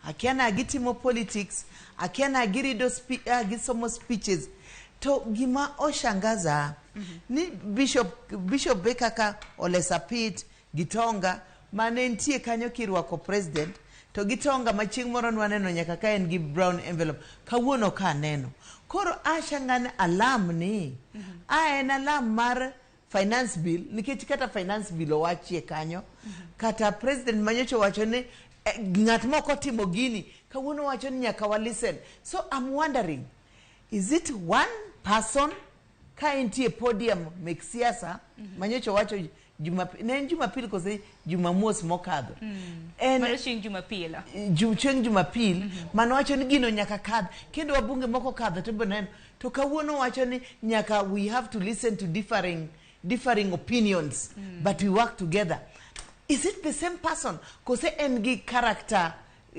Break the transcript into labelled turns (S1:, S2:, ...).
S1: Akia na gitimo politics, akia na girido gisomo speeches. To gima oshangaza ni Bishop be kaka Ole Sapit, Gitonga mane nitie kanyo kirwako president, to Gitonga ma chieng' moro nwaneno nyaka ka en gi brown envelope, kawuono ka aneno. Koro ashanga ni alarm ni, a en alarm mar finance bill, nikech kata finance bill owachie kanyo, kata president manyocha owacho ni ng'at moko otimo gini, kawuono wacho ni nyaka wa listen. So I'm wondering, is it one person ka entie podium mek siasa manyocha owacho ne en Jumapil kose Jumamos mokadho? En
S2: Mano chieng' Jumapil.
S1: Chieng' Jumapil manowacho ni gino nyaka kadh, kendo wabunge moko kadho to ibiro neno. To kawuono wacho ni nyaka we have to listen to differing opinions, but we work together. Is it the same person kose en gi character?